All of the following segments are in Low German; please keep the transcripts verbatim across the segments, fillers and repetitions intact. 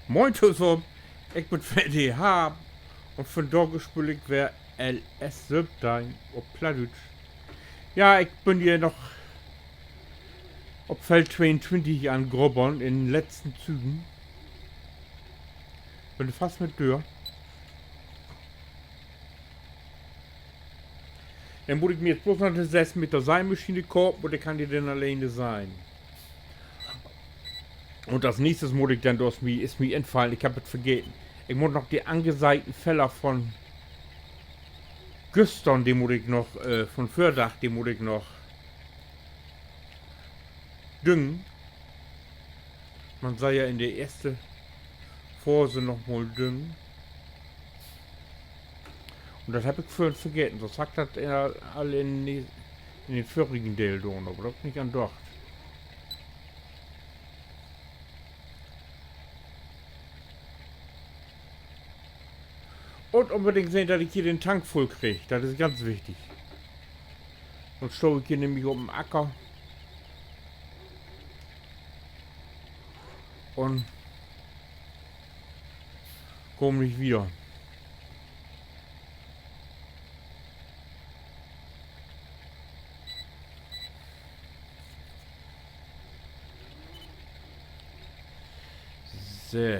Moin tosamen, ik bün weer de Harm un vundaag speel ik weer L S söventeihn op Plattdüütsch. Ja, ik bün hier noch op Feld tweeuntwintig an grubbern in de letzten Zügen. Bün fast mit dör. Denn mutt ik mi nu blots noch de söss Meter Seimaschien kopen un denn kann ik denn alleen seihen. Un as nächstes mutt ik denn, dat is mi, is mi infallen, ik heff dat vergeten. Ik mutt noch de angeseihten Feller von güstern, de mutt ik noch, äh, von vördag, de mutt ik noch düngen. Man sall ja in de eerste Phase noch mal düngen. Un dat heff ik vörhen vergeten, sünst harr ik dat, äh, al in de, in den vörigen Deel doon, aver dor heff ik nich an docht. Un unbedingt sehn, dat ik hier den Tank vull krieg. Dat is ganz wichtig. Sünst stah ik hier nämlich op den Acker un kaam nich wieder. So.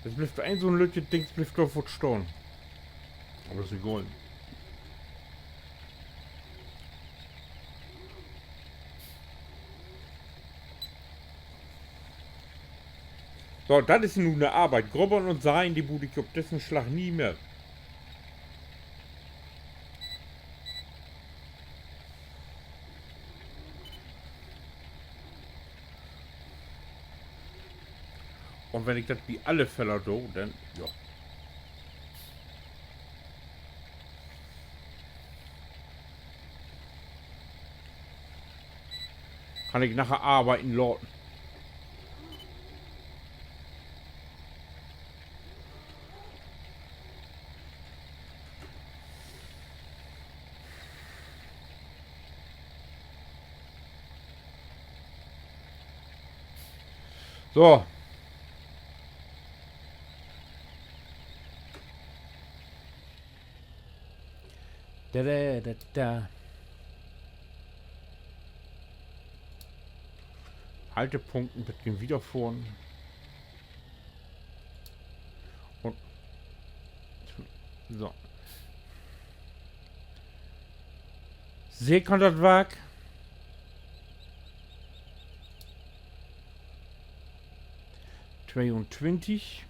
Jetzt blifft dor een so'n lüttjet Dings, blifft dor foorts stahn. Aver is egal. So, dat is nu 'ne Arbeit. Grubbern un Seihen, de bruuk ik op dissen Slag nie mehr. Un wenn ik dat bi alle Feller do, denn, ja. Kann ik naher arbeiden laten. So. Da, da, da, da. Haltepunkten, beten wiederfohren. Un, so. Seker dat Wark. Tweeuntwintig.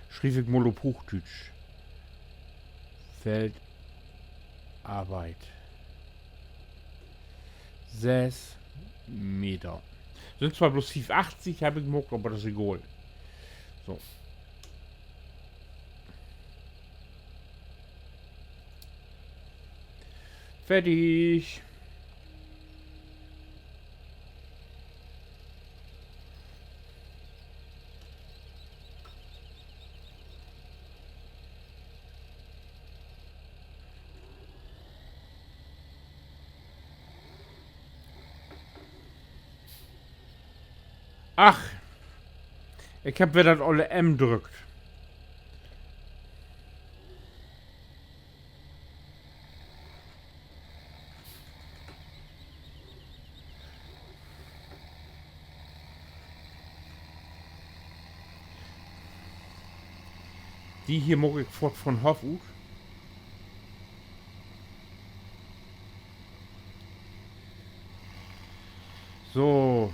Schriev ik mal op Hoochdüütsch. Feldarbeit. Söss Meter. Sünd zwar blots fief achtzig, heff ik maakt, aver dat is egal. So. Fertig. Ach, ik heff weer dat olle M drückt. De hier maak ik foorts von Hoff ut. So.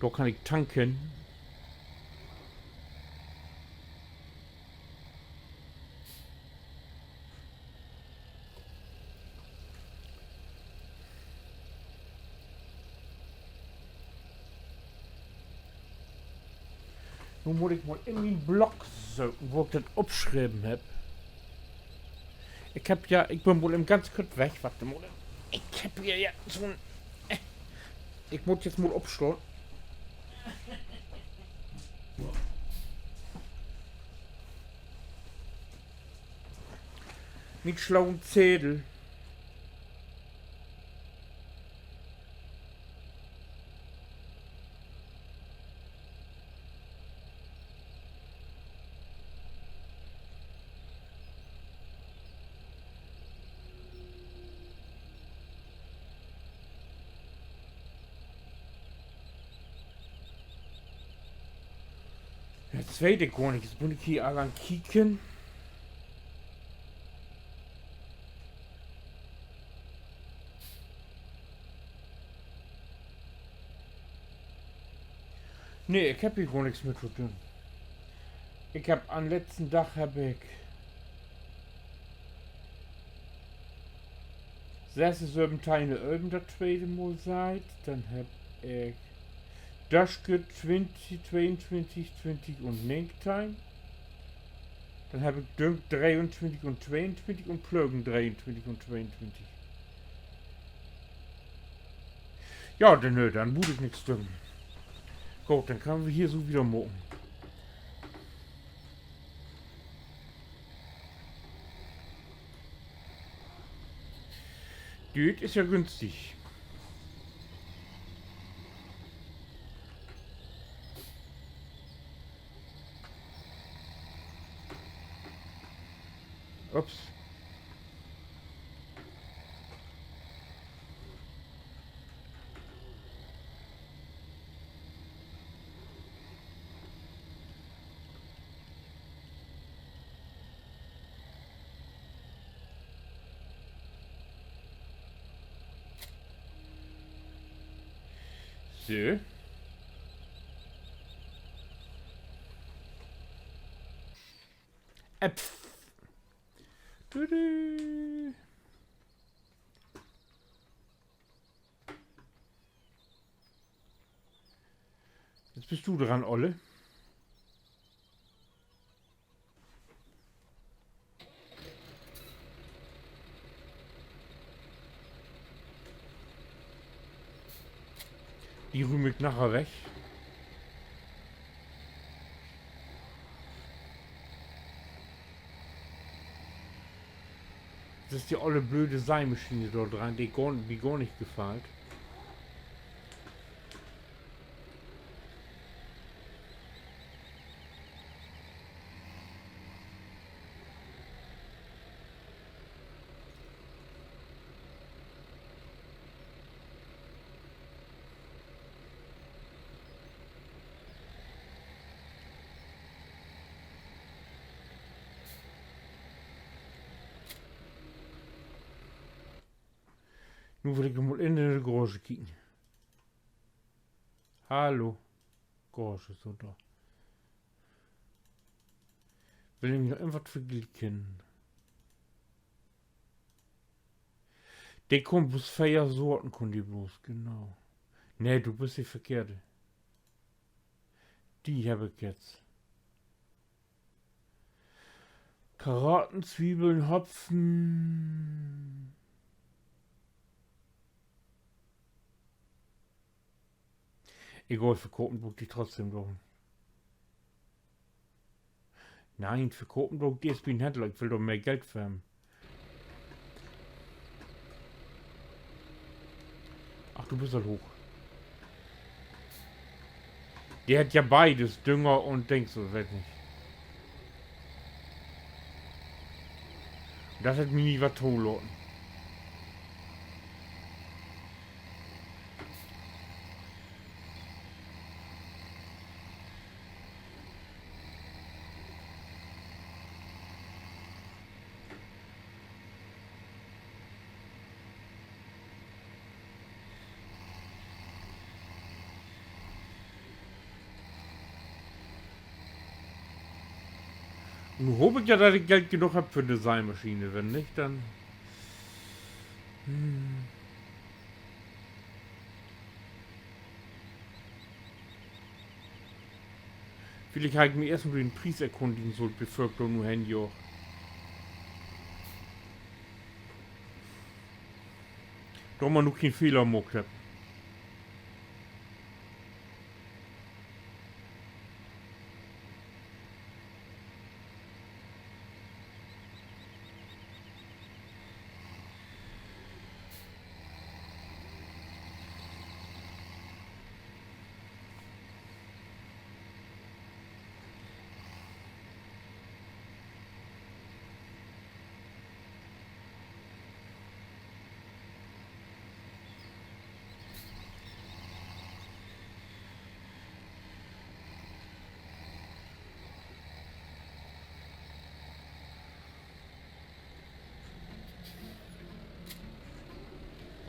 Dor kann ik tanken. Nu mutt ik mal in mien Block söken, wo ik dat opschreven heff. Ik hebb ja, ik bün mal even ganz kort weg, wacht mal. Ik hebb hier ja so'n, ik mutt jetzt mal opstahn. Mien slauen Zedel. Ja, dat weet ik gor nich. Jetzt mutt ik hier all an kieken. Nee, ik hebb hier gor nix mit to doon. Ik hebb an'n letzten Dag hebb ik sess, söven, teihn, ölven dat tweede Mal seiht. Denn hebb ik Döschke twintig, tweeuntwintig, twintig un negenteihn. Denn hebb ik Düng dreeuntwintig un tweeuntwintig un Plögen dreeuntwintig un tweeuntwintig. Ja, denn, nee, denn mutt ik nix düngen. Goot, denn köönt wi hier so wieder maken. Düt is ja günstig. Ups. So. Äpf. Düdü. Jetzt büst du dran, Olle. De rüüm ik naher weg. Dat is de olle blöde Seimaschien dor dran, de gor, mi gor nich gefallt. Nu will ik mal in de Garage kieken. Hallo. Garage, so dor. Will nämlich noch irgendwat verglieken. De kunn blots veer Sorten, kunn de blots, genau. Nee, du büst de verkehrte. De hebb ik jetzt. Karotten, Zwiebeln, Hopfen. Egal, verkopen do ik de trotzdem doch. Nee, verkopen do ik de eerst bi'n Händler. Ik will doch mehr Geld för hebben. Ach, du büst al hooch. De hett ja beides, Dünger un Dings, so, weet nich. Dat hett mi nie wat tolaten. Nu hoop ik ja, dat ik Geld genoog hebb för de Seimaschien, wenn nich, denn, hm. Villicht harr ik mi eerst mal den Pries erkundigen sullt, bevör ik dor nu hen jaag. Dor man nu keen Fehler maakt hett.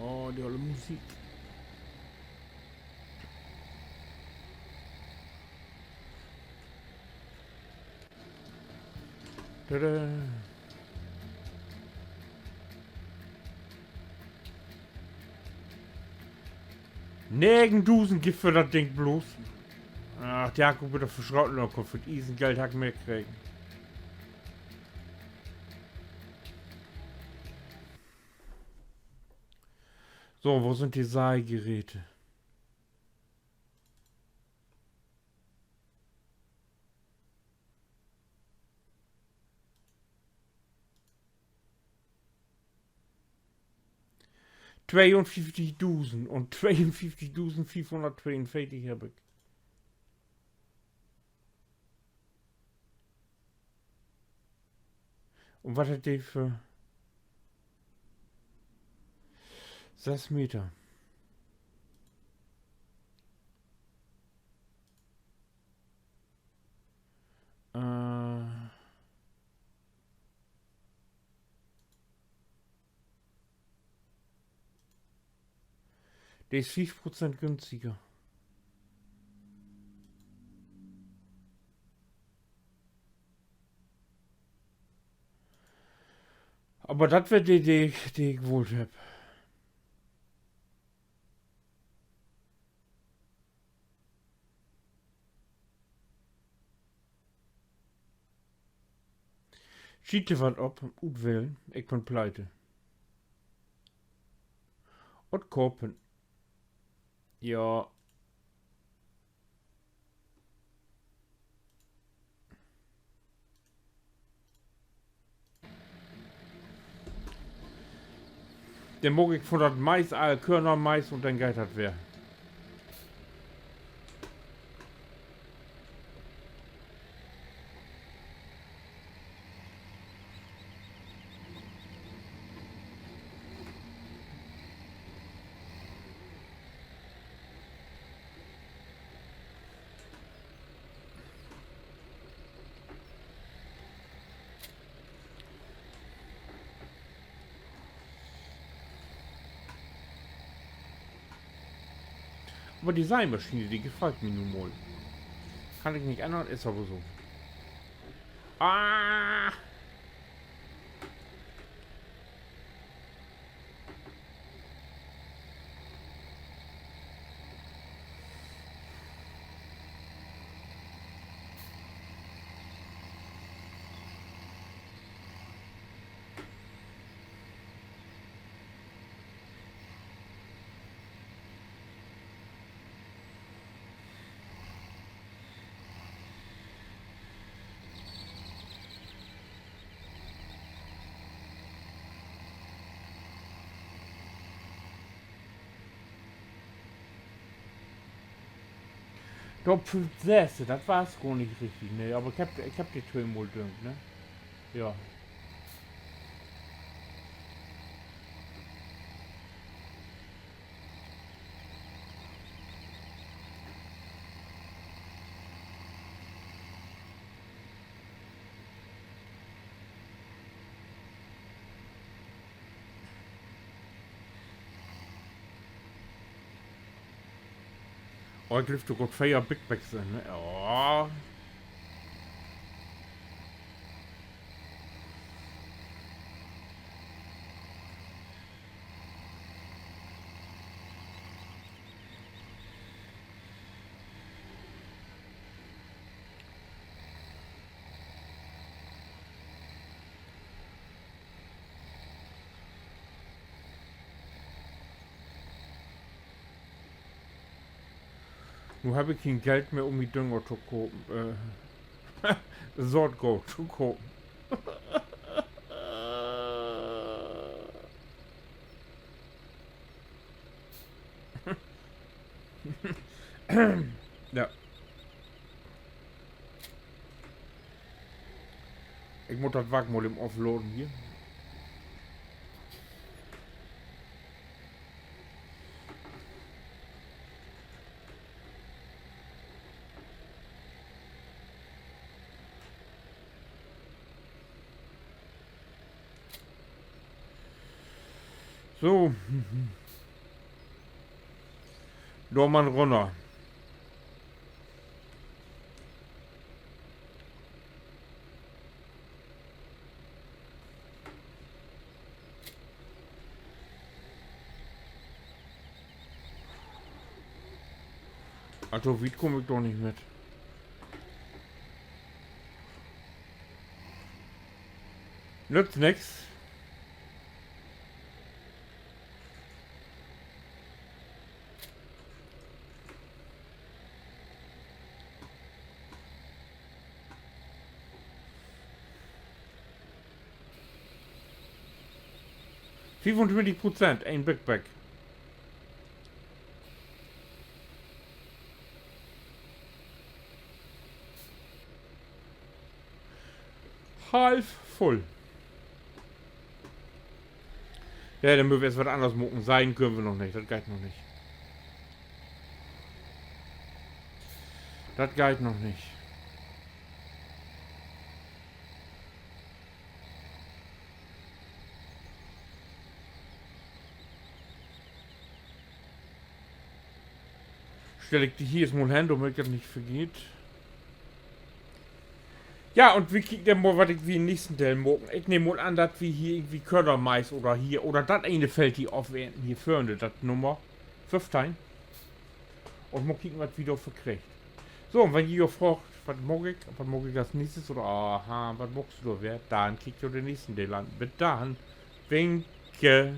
Oh, de olle Musik. Tada. Negendusend gifft för dat Ding bloots. Ach, de harr ik ok wedder verschrotten, dor kummt för dat Iesengeld harr ik mehr kregen. So, wo sünd de Seigeräte? Tweeunfieftigdusend un tweeunfieftigdusend fiefhunnerttweeunveertig heff ik. Un wat hett de för sess Meter? Äh, de is fief Prozent günstiger. Aver dat weer de, de, de ik wullt hebb. Schiet di wat op, utwählen, ik bün pleite. Un kopen. Ja. Denn maak ik vun dat Mais all Körnermais un denn geiht dat weer. Aver de Seimaschien, de gefallt mi nu mal. Kann ik nich ännern, is aver so. Ah! Dor op fünf sess, dat was gor nich richtig, ne? Aver ik hebb, ik hebb de tweemal düngt, ne? Ja. Oh, ik glööv, dor geiht veer Big Bags in, ne? Oh. Nu heff ik keen Geld mehr, um mi Dünger to kopen, äh, Saatgoot to kopen. Ja. Ik mutt dat Wark mal even ofladen hier. So. Dor man rünner. Also, wiet kumm ik doch nich mit. Nützt nix. Fiefuntwintig Prozent, een Big Bag. Half vull. Ja, denn mööt wi eerst wat anners maken. Seien köönt wi noch nich. Dat geiht noch nich. Dat geiht noch nich. Stell ik de hier eerst mal hen, dormit ik dat nich vergeet. Ja, un wi kiekt denn mal, wat ik wi in'n nächsten Deel maken. Ik nehm mal an, dat wi hier irgendwie Ködermais oder hier, oder dat ene Feld hier ofernten, hier vörn, dat Nummer föffteihn. Un mal kieken, wat wi dor för kriegt. So, un wenn ji jo fraagt, wat maak ik, wat maak ik as nächstes, oder, aha, wat maakst du dor weer, denn kiekt jo den nächsten Deel an. Bit denn. Winke.